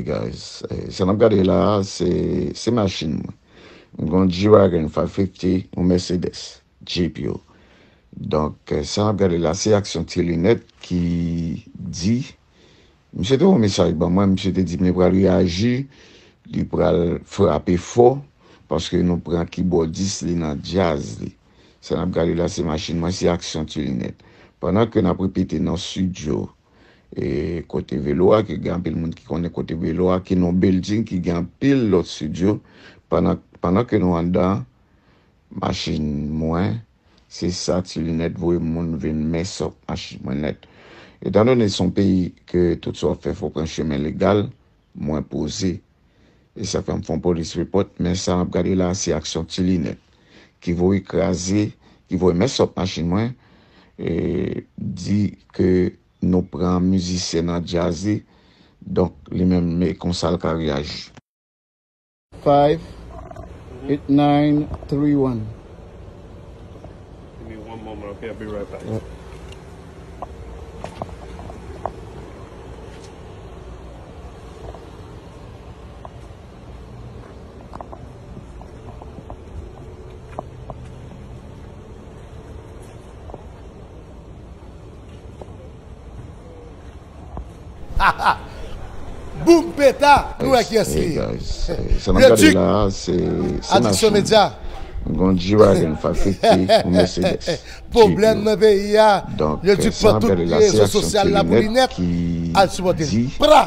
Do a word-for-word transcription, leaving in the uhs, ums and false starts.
Guys, eh, sa n ap gade la, se, se machin mwen. M gon G-Wagon five fifty, yon Mercedes, Jeep yo. Donk, eh, sa n ap gade la, se Aksyon Ti Linèt ki di, misye te yon mesaj ban mwen, misye te di m li pral reyaji, li pral frape fò, paske nou pran kibòdis li nan djaz li. Sa n ap gade la, se machin mwen, se Aksyon Ti Linèt. Pandan ke n ap repete nan estidyo, e kote velo a, ke gen anpil moun ki konnen kote velo a, ki nan building, ki gen anpil lòt estidyo. Pandan, pandan ke nou anndan, machin mwen, se sa Ti Linèt voye moun vin mess up machin mwen nèt. Etandone se yon peyi ke tout sa w ap fè fò w pran chemen legal, mwen poze. E sa fè m fè yon police report, men sa n ap gade la, se Aksyon Ti Linèt ki voye kraze, ki voye mess up machin mwen, e di ke nou pran mizisyen nan djaz li, donk li menm, e konsa l ka reyaji. Five eight nine three one. Give me one moment, okay? I'll be right back. Boum peta, nou wè kiyès li ye. Hey guys, eh, sa n ap gade la, se, se Addiction Media. M gon G-Wagon five fifty, yon Mercedes. Pwoblèm nan peyi a. Donk, yo di sa n ap gade la, se Aksyon Ti Linèt ki di. Pra!